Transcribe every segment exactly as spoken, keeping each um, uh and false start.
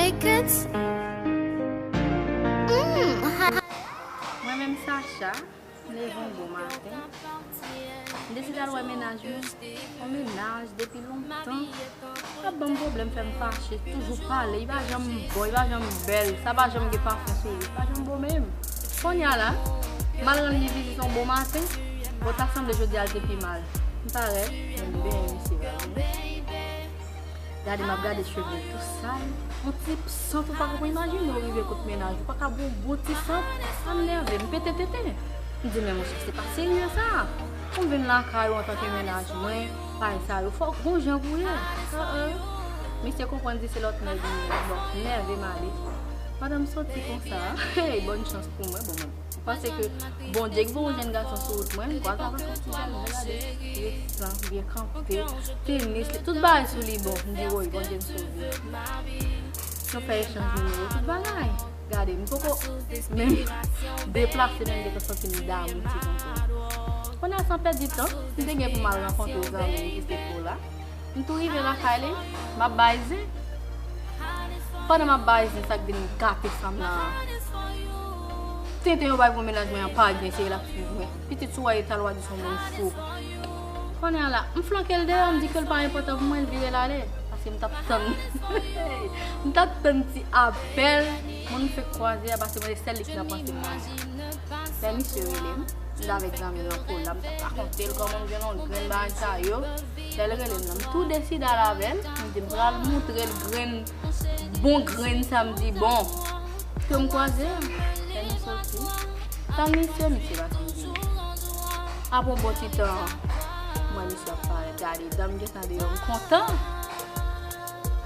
Records. Mm, ha, ha. Mwen menm Sacha, m leve yon bon maten. M deside al wè mennaj mwen. Yon mennaj depi lontan ap ban m pwoblèm, fè m fache, toujou pale, li pa janm bon, li pa janm bèl, sa pa janm gen pafen sou li, li pa janm bon menm. Kounye a la, m al rann li vizit yon bon maten, bon, ta sanble jodi a l te pi mal. M parèt, mwen benyen misye. Gade, m ap gade cheve l tou sal. Yon ti sant ou pa ka imajine w rive kot mennaj ou, pa ka bon, bon ti sant, sa m nève, m pete tenten. M di, men monchè, se pa serye sa. Pou m vin lakay ou antanke mennaj mwen, bagay sa yo, fòk gon jan pou ye. Misye konprann di se lòt nèg li ye, bon, nève m ale. Pandan m soti konsa, hey, bòn chans pou mwen, bon, mwen panse ke Bondye ki voye yon jèn gason sou wout mwen, m kwaze avèk yon ti jèn, mwen gade, vye san, vye kanpe, tenis, tout bagay sou li bon. M di, woy, Bondye m sove. Nou fè echanj nimewo, tout bagay. Gade, m poko menm deplase, menm gentan santi m damou ti tonton. Kounye a, san pèdi tan, m te gen pou m al rankontre zanmi m ki se Paula. M tou rive lakay li, m ap bay zen. Pandan m ap bay zen, sa k vin gate san m nan an, tenten yo bay pou mennaj mwen an pa gen, se l ap swiv mwen. Pitit sou wè eta l, w a di se yon moun fou. Kounye a la, m flanke l deyò, m di ke l pa enpòtan pou mwen, l vire l ale. Paske m t ap tann, m t ap tann ti apèl moun m fenk kwaze a, paske mwen se sèl li ki nan panse m. Lè misye rele m, m t avèk zanmi m nan Paula, m t ap rakonte l kòman m jwenn yon grenn bagay sa yo. Lè l rele m nan, m tou deside al avè l. M di m pral montre l grenn, bon grenn sa m di bon. Ke m kwaze a, lè nou soti, tann misye, misye pa janm vini. Apre yon bon ti tan, m wè misye ap parèt, gade dan m gentan deyò, m kontan.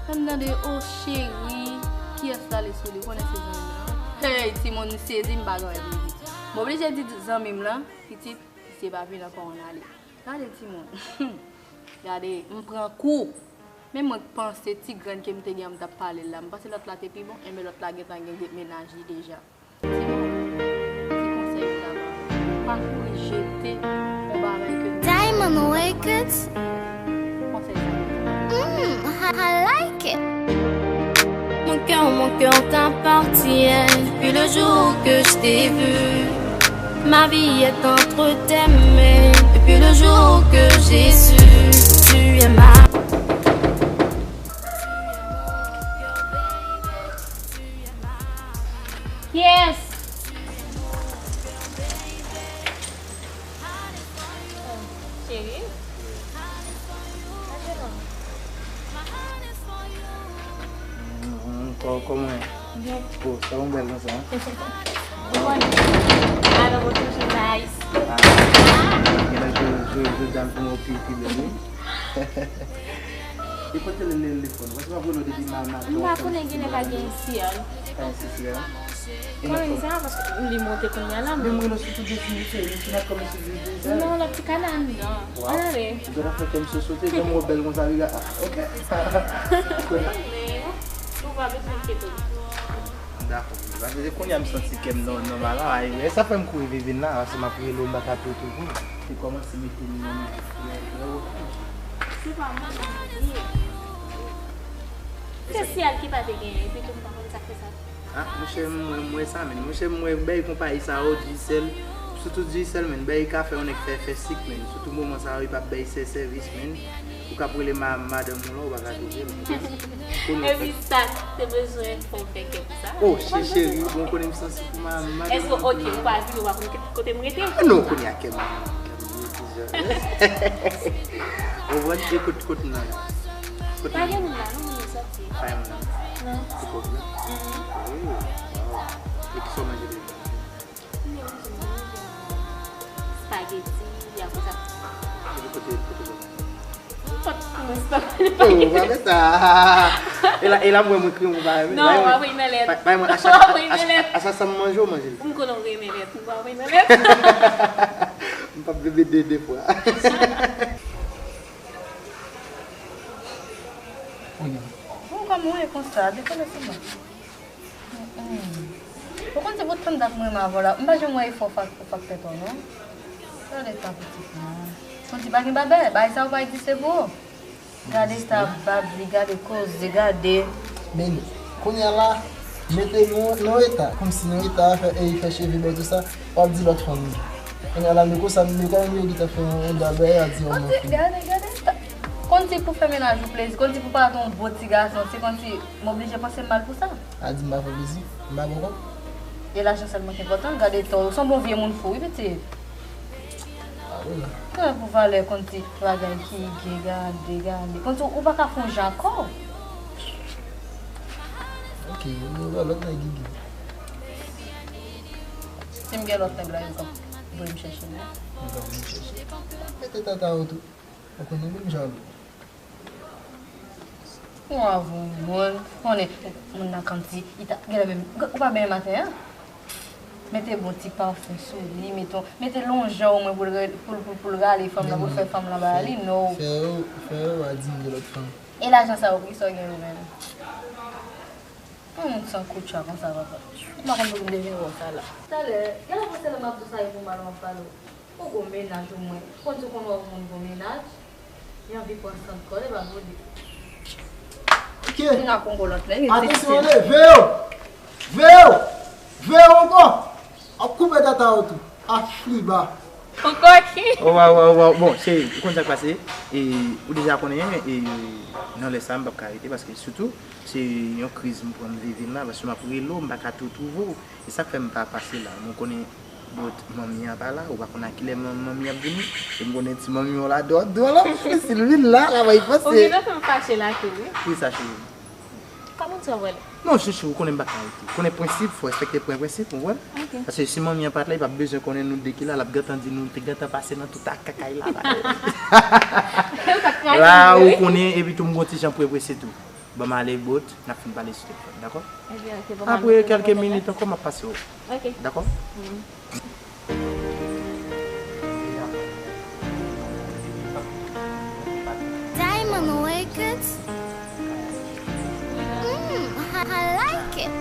Lè m tande, o cheri, kiyès l ale sou li, ou konnen se zanmi m lan. Hey, timoun, m sezi, m pa gen anyen pou m di. M oblije di zanmi m lan, pitit, misye pa vin ankò, ann ale. Gade timoun. Gade, m pran kou. Men mwen k panse ti grenn ke m te gen an m t ap pale l la. M panse lòt la te pi bon, enben lòt la gentan gen de mennaj li deja. Timoun, ti konsèy m ta ba w. Pa kouri jete yon bagay ke nou Diamond Records. Konsèy sa. Mm, I, I like it. Mon cœur, mon cœur t'appartient depuis le jour que je t'ai vu. Ma vie est entre tes mains depuis le jour que j'ai su. Tu es ma. Yes. Cheri. Kòman? Byen. Oh, sa yon bèl nan sa, hein? Ou konnen. Avè w toujou nice. Ah, gen lè jodi a m fè yon pi, pi bèl, wi. E kote l rele telefòn? Paske m ap rele w depi maten. M pa konnen, genlè pa gen isi a. Pa gen isi a. Mwen menm sa, paske li monte kounye a la. Men m rele w sou tout de suite, se li ki nan kòm si li deja. Non, l ap ti kanal, non. Ann ale. Ou gentan fè kè m sosote, jan m wè w bèl konsa, piga. Ah, ok. Ou pa bezwen enkyete w. Dakò. Paske se kounye a m santi kè m nò-, nòmal la. E sa fè m kouri vin la, paske m ap rele w, m pa ka tou tou. Te kòmanse mete m nan yon frè, frè. Se pa mwen ki di. Se syèl ki pa te genyen, epi tou m pa konn sa k fè sa. Ah, monchè, m wè, m wè sa, men. Monchè, m wè, bèy konpayi sa yo, Digicel, sitou Digicel, men, bèy ka fè yon nèg fè, fè sik, men. Sitou moman sa yo, li p ap bèy sè-, sèvis, men. Ou k ap rele ma-, madanm ou la, ou pa ka twouve l. Epi sa k te bezwen fè w fè kè pou sa? Oh, cheri, bon, konnen m santi pou ma-, madanm. Èske, ok, ou pa vini, ou pa konn kote m rete? Ah, non, kounye a kè m, kè m, kè m. Ou konprann? E kot, kot m nan la? Kot m nan? Pa gen moun la, non, moun yo sòti. Pa gen moun la? Non. Se pòv la? Mhm. Oh, wow. E kisa w manje deja? Spaghetti, apre sa. Epi kote, kote w manje? Pot pou mwen, spaghetti. Oh, pa fè sa. E la, e la, mwen, mwen kriye, mwen pa renmen. Non, w ap renmen lèt. Bay mwen, bay mwen, a chak, a chak, a chak sa m manje, w manje l. M konnen w renmen lèt, m pa renmen lèt. M p ap bebe de, de fwa. Bon, kòman w ye konsa? Dekouvè sou mwen. Mm-mm. Ou konn se pou tann dat mwen renmen avè w la. M pa janm wè efò w ap fè tò, non. Gade sa pitit lan. Konn di pa gen bagay, bagay sa yo pa egziste pou ou. Gade sa bab li, gade koze, gade. Men, Kounye a la, mete nou nan eta, kòmsi nan eta, fè, e fè cheve bèl, tou sa, w ap di lòt fanm. Kounye a la, nou konsa, nou kanmenm yo ki ta fè yon, yon dabè, a di yon manti. Gade, gade, ta-, kòmsi pou fè mennaj ou plezi, kòmsi pou parèt yon bon ti gason, se kòmsi m oblije panse m mal pou sa. A di m pa fè plezi, m pa bon kòb. E lajan sèlman ki enpòtan, gade to, ou se yon bon vye moun fou, wi, pitit. A wi la. Kòman pou valè kòmsi bagay ki gen, gade, gade. Kòmsi ou pa ka fè yon jan ankò. Ok, ou gen lòt nèg Gigi. Si m gen lòt nèg la, yo ka voye m chèche l. Yo ka voye m chèche. Mete tata ou tou. Ou konnen menm jan. Ou avè yon moun, konnen moun nan kòmsi, li ta, genlè menm, ou pa benyen maten an? Mete bon ti pafen sou li, mete, mete lonjè omwen pou l re-, pou l, pou l, pou l rale fanm nan, pou l fè fanm nan ba li, no. Fè yo, fè yo a di m de lòt fanm. E lajan sa yo, poukisa w gen yo menm? Yon moun san koutcha konsa, papa. M pa konn pou m te vin wè w sa la. Talè, genlè panse lè m ap di w sa, e pou mal m ap pale w. Ou gon mennaj omwen. Konn di w konn wè yon moun gon mennaj, li anvi pran sant kò l, e pa vole. Ok. Moun nan Kongo lòt lè, li Atansyon, leve yo! Leve yo! Leve yo ankò! Ap koupe tata yo tou. Afriba. Ou koki. Oh, waw, waw, waw. Bon, cheri, ou konn sa k pase? E, ou deja konnen, e, nan lè sa, m p ap ka rete, paske sitou, se yon kriz m pran m viv la, paske m ap rele w, m pa ka tou twouve w. E sa k fè m pa pase la. Mwen konnen bòt manmi an pa la, ou pa konn a kilè man-, manmi ap vini. E m konnen ti manmi an la dò, dò la, si l vin la, la va y panse. Ou gentan fè m fache la tou, wi. Poukisa, cheri? Kòman sa w wè l? Non, chouchou, ou konnen m pa ka rete. Ou konnen prensip, fò respekte pwen prensip, ou konprann? Ok. Paske si manmi an pa t la, li p ap bezwen konnen nou de ki la, l ap gentan di nou te gentan pase nan tout ak kakay la. La, ou konnen, epi tou m gon ti jan pre prese tou. Ban m ale, bòt, n ap fin pale sou telefòn, dakò? Ebyen, ok, ban m al mete l nan telefòn. Apre kèlke minit ankò, m ap pase w. Ok. Dakò? Mm. Diamond Records. Mm, I, I like it.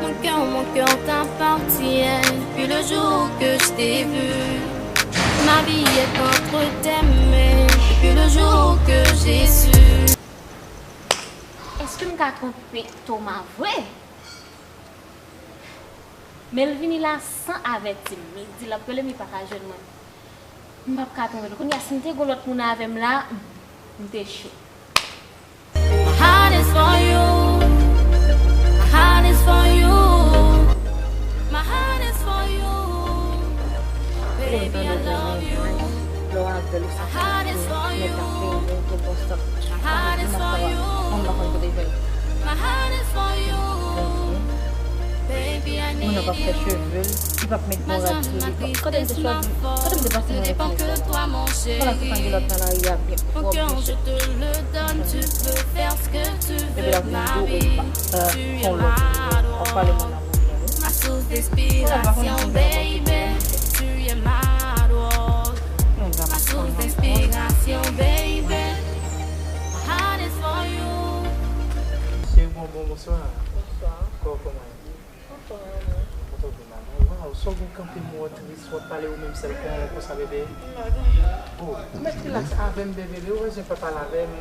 Mon cœur, mon cœur t'appartient depuis le jour que je t'ai vu. Ma vie est entre tes mains depuis le jour que j'ai su. Èske m ka twonpe Thomas vre? Men l vini la san avèti m. Li di l ap rele m, li pa ka jwenn mwen. M p ap ka twonpe l. Kounye a, si m te gon lòt moun avè m la, m te cho. My heart is for you. My heart is for you. My heart is for you. Baby, I love you. My heart is for you. My heart is for you. My heart is for you. Baby, I need you. Moun nan p ap fè cheve l, li p ap met yon rad sou li. Kote m te chwazi, kote m te pase mwen rete? Vwala, se pa gen lòt nan lari a byen pwòp, byen chèch. Epi l ap vin dou ou pa, euh, fon lòt moun, w ap pale moun nan moun nan, wi. Vwala, m pa konnen si m te rapòte pou mwen, mesye. Yon dam fanm nan. Cheri, bon, bon, bonswa. Bonswa. Kò-, kòman w ye? Anfòm, e ou menm? Mwen twouve m mal. Waw, sa w gen kanpe m wè w tris, w ap pale ou menm sèl kon-, konsa, bebe? M pa gen anyen. Oh, ou mèt rilaks avè m, bebe, ou bezwen fè pale avè m.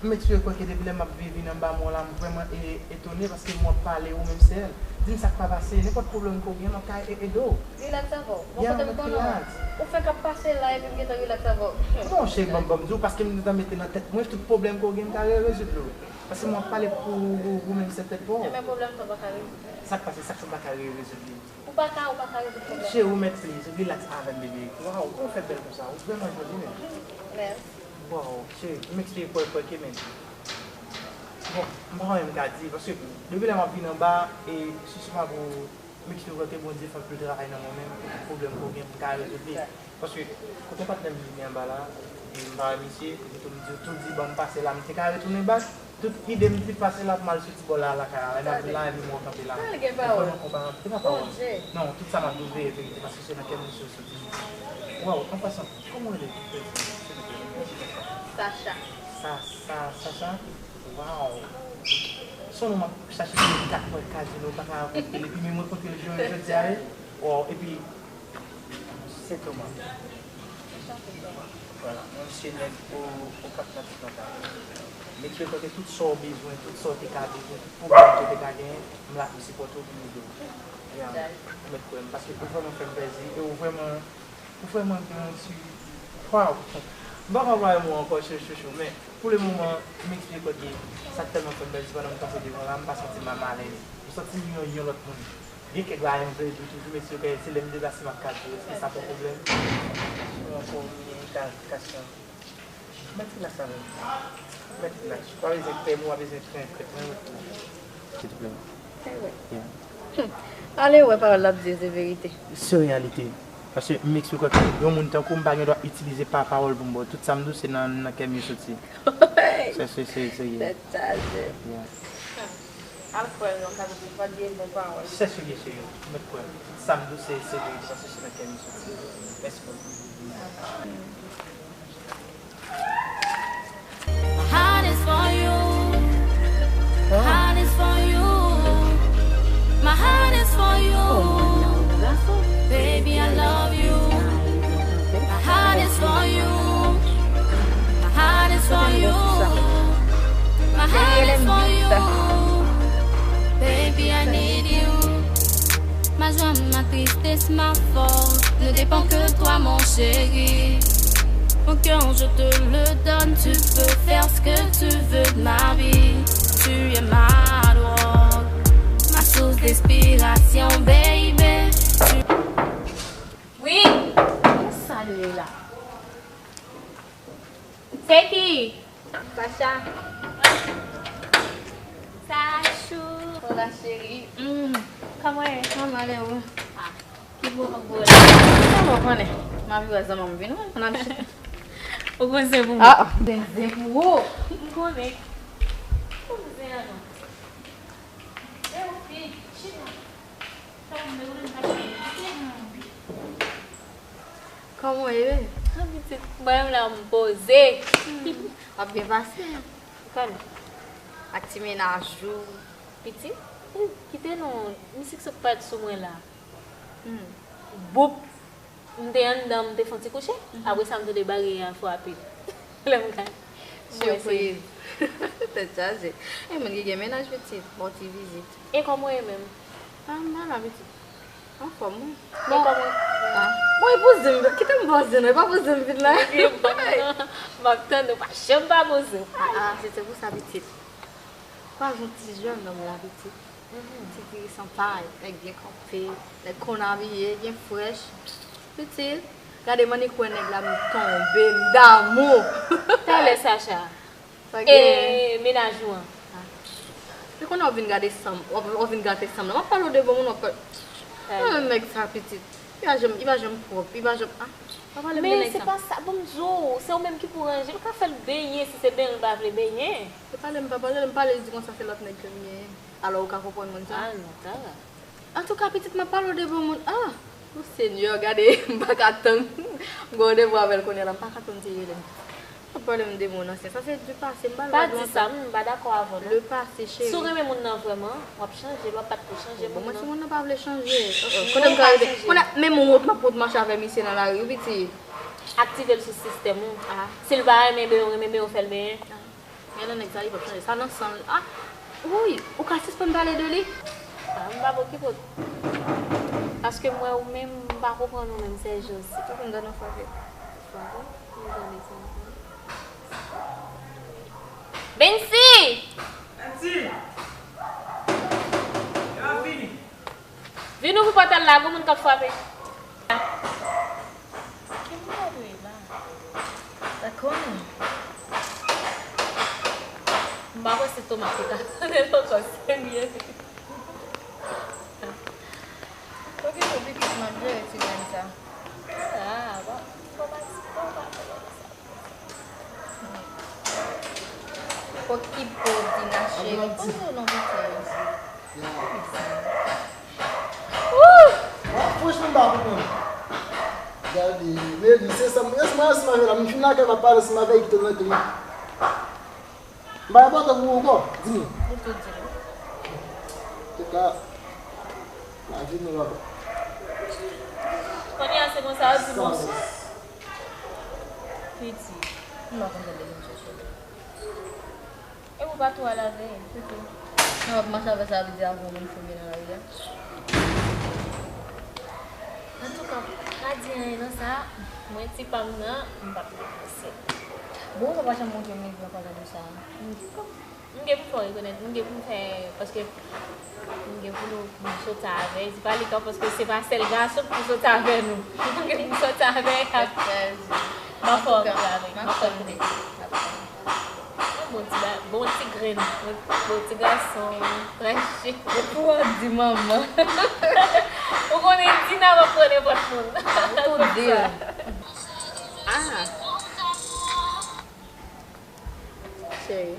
M mèt jwe kwè ke depi lè m ap vin anba mwen la, m vrèman e-, etone paske m wè w ap pale ou menm sèl. Di m sa k pa pase, nenpòt pwoblèm ke w gen, m ap ka e-, ede w. Rilaks avè w? Bon, kote m konnen w? Ou fenk ap pase la epi m gentan rilaks avè w. Non, cheri, ban m, ban m di w, paske m gentan mete nan tèt mwen tout pwoblèm ke w gen, m ka re-, rezoud li w. Paske m ap pale pou ou, ou menm sèl tèt pa w. Ebyen, pwoblèm sa w pa ka rezoud. Sa k pase, sa k fè m pa ka re-, rezoud li? Ou pa ka, ou pa ka rezoud pwoblèm. Cheri, ou mèt rilaks avè m, bebe. Waw, ou fè bèl konsa, ou vrèman joli menm. Mèsi. Waw, cheri, m eksplike kwè, kwè ke menm. Bon, m pa konn menm ka di, paske depi lè m ap vin anba, e si se pa pou M eksplike ke Bondye fè anpil travay nan mwen menm, pou tout pwoblèm ke w gen pou m ka rezoud li. Paske, kote patnè m vini anba la, e m pa wè misye, epi tou m di, tou di ban m pase la, m te ka retounen bak, tout ide m di pase la ap mal soti bò la, lakay la, e m ap vin la, epi m wè w kanpe la. Ou vrèman konparan, e pa pawòl. Non, tout sa m ap di w veye verite, paske se nan kè m misye soti. Waw, an pasan, kòman w rele? Sacha. Sa, sa, Sacha? Waw! Se yon nonm m ap chache depi kat mwa, kazino, m pa ka rankontre l, epi men m rankontre l jodi a, wi. Waw, epi Sentoma. Vwala, mwen se nèg o, o kat nan tout nan kay. Met rekonte tout sa w bezwen, tout sa w te ka bezwen, tout pwoblèm ke w te ka genyen, m la pou sipòte w, pou m ede w. Yeah. Ou mèt kwè m, paske ou vrèman fè m plèzi, e ou vrèman, ou vrèman gen yon ti, waw! M pa ka anplwaye mo ankò, chou, chou, chou, men pou le moman, m eksplike w ke sa tèlman fè m plèzi pandan m kanpe devan la, m pa santi m amalèz. M santi m yon, yon lòt moun. Gen kèk bagay m vle di w toujou, men si w gen, se lè m deplase m ap ka di w, èske sa pa yon pwoblèm? Mwen, pou m ka, ka chan. Mèt rilaks avè m. Mèt rilaks. Ou pa bezwen pè m, ou pa bezwen krenk, krenk, mwen mèt rilaks. Silvouplè. Ay, wè. Yeah. Hmm. Ale wè pawòl l ap di yo se verite. Se reyalite. Paske m eksplike w ke yon moun tankou m pa gen dwa itilize pa pawòl pou m ba w. Tout sa m di w se nan, nan kè m yo soti. Se, se, se, se, yeah. Tèt chaje. Yeah. Hmm. Al kwè l non, Kazouzou, pa bliye bon pawòl. Sèche vye cheri, ou mèt kwè m. Sa m di w se, se verite, paske se nan kè m li soti. Mèsi bokou. My heart is for you. My heart is for you. My heart is for you. Baby, I love you. My heart is for you. My heart is for you. My heart is for you. Baby, I need you. Ma joie, ma tristesse, ma force ne dépend que toi, mon chéri. Mon cœur, je te le donne, tu peux faire ce que tu veux de ma vie. Tu es ma drogue, ma source d'inspiration, baby. Tu Wi! Kisa l ye la? Se ki? Sacha. Sachou. Hola, chérie. Mm. Kòman w ye? Kòman w ye? Ah, ki bo ak bo la? Sa w konnen? M ap viv ak zanmi m vin wè, n ap chita. Ou gon zen pou mwen? Ah, ah. Gen zen pou ou. M konnen. Pou zen an non. E ou fi, chita. Kòman w ye, bebe? Ah, pitit, mwen menm la, m poze. Hmm. W ap byen pase. Ou konnen. Ak ti mennaj ou. Pitit, hmm, kite non, misye k sot parèt sou mwen la. Hmm. Boup! M te anndan, m te fè yon ti kouche. Mhm. Apre sa, m tande baryè a frape. Lè m gade. Sipriz. Tèt chaje. E moun ki gen mennaj pitit, ba w ti vizit. E kòman w ye menm? Ah, m pa la pitit. Anfòm, wi. Bon, ah. Bon, e pou zen m, kite m ba w zen, non, e pa pou zen m vin la. M ap tande, w pa janm pa poze. Ah, ah, se, se pou sa, pitit. Kwa yon ti jèn nonm la, pitit. Mhm. Ti dirijan pa, nèg byen kanpe, nèg konn abiye, byen frèch. Pitit, gade m annik wè nèg la, m tonbe, m damou. Talè, Sacha. Sa gen. E mennaj ou an? Ah. Li konnen w vin gade san m, w, w vin gate san m nan. M ap pale w de bon moun, w ap pale. Mwen menm nèg sa pitit. Li pa janm, li pa janm pwòp, li pa janm, ah. Pa pale m de nèg sa. Men se pa sa, ban m di w, se ou menm ki pou ranje l, ou ka fè l benyen si se benyen l pa vle benyen. Se pale m pa pale l, m pale l di konsa se lòt nèg ke m genyen. Alò ou ka konprann moun sa? Ah non, Tara. Antouka, pitit, m ap pale w de bon moun. Ah! O Senyè, gade, m pa ka tann. M gen randevou avè l kounye a la, m pa ka tann ti rele m. W ap pale m de moun ansyen. Sa se du passé, m pa vle. Pa di sa, m pa dakò avè w, non. Le passé, chérie. Si w renmen moun nan vrèman, w ap chanje l, w ap bat pou chanje moun nan. Bon, mwen, si moun nan pa vle chanje, kote m ka rete? Kounye a, menm wont m ap wont mache avè misye nan lari, wi, pitit. Aktive l sou sistèm ou. Ah. Si l pa renmen benyen, renmen benyen, fè l benyen. Ah. Genlè nèg sa, li p ap chanje. Sa nan san l. Ah! Wouy! Ou ka sispann pale de li? Ah, m p ap okipe w. Paske m wè ou menm, m pa konprann ou menm, Sergio. Ou konn dan nan frape. Frape? M tande sa. Bensi! Bensi! Yo ap vini. Vin ouvri pòtay la, gon moun k ap frape. Ki moun ap rele la? Dakò. M pa kwè se Thomas ki ka tande l ankò, serye. Okipe w pitit, m ap jere ti grenn sa. Ah, bon, bon, bon, bon, bon, bon. Okipe w, Dina cheri. Poze w non, pitit. Wouy! Franchman, m pa konprann. Gade, Meli, se sa m, se mwen, se m avè la. M fin lakay, m ap pale, se m avè ki te nan kli. M pa enpòtan pou ou ankò, di m. Ou tou di l. Antouka, lavi nou la. Kounye a, se konsa, ou di m. Pitit, m pa konn jan de moun chèche w. Pa twò al avè l, se tou. Lè w ap mache avè l, sa vle di avè yon moun fouye nan lari a. Antouka, pa di anyen non sa, mwen ti pa m nan, m p ap depanse. Bon, ou pa janm montre m egzanp anlè de sa. M gen pou fè w rekonèt, m gen pou m fè, paske m gen pou nou, nou soti avè l. Se pa li k ap, paske se pa sèl gason k pou soti avè nou. M gen pou m soti avè l. M ap fè w anpil avè l. M ap fè w anpil. Yon bon ti ba-, bon ti grenn, bon, bon ti gason, frache. Epi w ap di manman. Ou konnen Dina p ap pran nenpòt moun. Ou tou di. Ah. Cheri.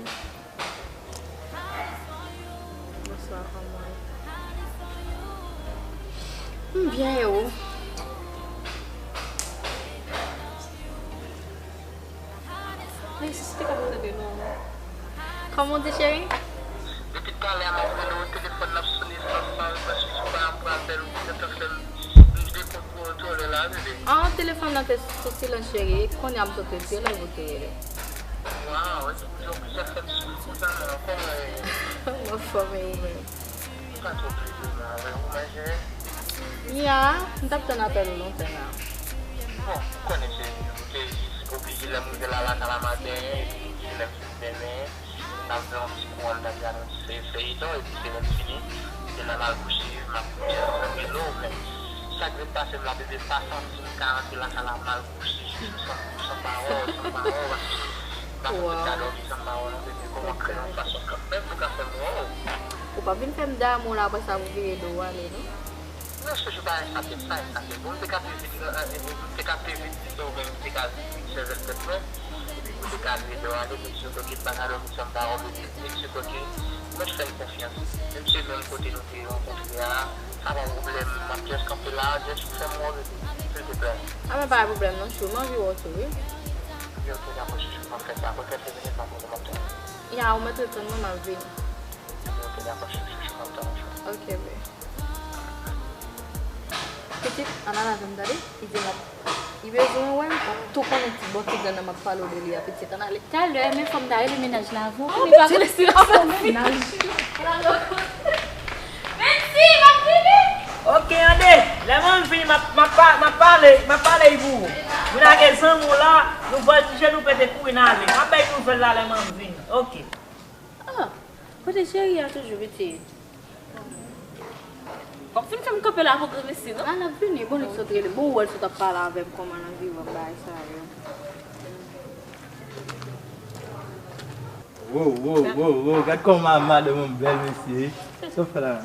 Bonswa, kòman w ye? M byen, e ou? Ay, si, si te ka poze de non. Kòman w di, cheri? Depi talè a m ap rele w, telefòn nan ap sone san, san repons, m pa, m pa apèl ou, m gentan fè l, m dekontwole la, bebe. Ah, telefòn nan te sou silans, cheri. Kounye a m sot retire l, epi w te rele. Waw, epi w di yon plizyè fè m soufri konsa, non, kòman w ye? M anfòm, e ou menm? Pa twò plede non, avè w, ou manje? Ya, m t ap tann apèl ou lontan la. Bon, ou konnen se, ou te jis oblije lè m rive la, lakay la maten, epi se lè m fin demen, m t ap fè yon ti kou, m t ap gade yon ti fey-, feyiton, epi se lè m fini, se lè m al kouche, m ap rele w, men sa k vin pase m la, bebe, pa santi m ka antre lakay la mal kouche, jis san, san pa wè w, san pa wè w, paske m pa santi m ka dòmi san pa wè w non, bebe, kòman w kreye yon fason kanmenm pou w ka fè m wè w? Ou p ap vin fè m damou la, apre sa pou vire do w ale, non? Non, chouchou, pa eskape, pa eskape. Bon, m te ka pi vit, euh, euh, m te ka pi vit, pito, men m te ka vit, vit sèvèl tèt mwen. Epi pou te ka vire do w ale, men sitou ki m pa ka dòmi san m pa wè w, bebe. Epi sitou ki mwen fè l konfyans. Menm si menm kote nou te rankontre a, sa pa yon pwoblèm. M ap just kanpe la, just pou fè m wè w, bebe, silteplè. A, men pa gen pwoblèm non, chou, m anvi wè w tou, wi. Yo, ok, dakò, chouchou, m ap fè sa. Mwen prèske vini, pa pwoblèm, m ap tann ou. Ya, ou mèt tann mwen, m ap vini. Yo, ok, dakò, chouchou, chou, m ap tann ou, chou. Ok, bebe. Pitit, ann al avè m, tande? Li di l ap, li bezwen wè m, ou tou konnen ti bò ti grann nan m ap pale w de li a, pitit, ann ale. Talè, men fò m ta rele mennaj la avan, pou li pa konnen si l ap fè mennaj. Mensi, m ap vini. Ok, ande, lè mwen vini, m ap, m ap pa-, m ap pale, m ap pale pou ou. Ou lage zanmi w la, nou vòltije, nou pete kouri n ale. M ap bay nouvèl la lè mwen vini. Ok. Ah, kote cheri a toujou, pitit? Fòk fin fè m kanpe la pou granmesi, non? A, l ap vini. Bon, li sot rele. Bon, ou wè l sot ap pale avè m, kòman l anvi wè m bagay sa yo. Wo, wo, wo, wo, gad kòman madanm mwen bèl, mesye. Sa w fè la?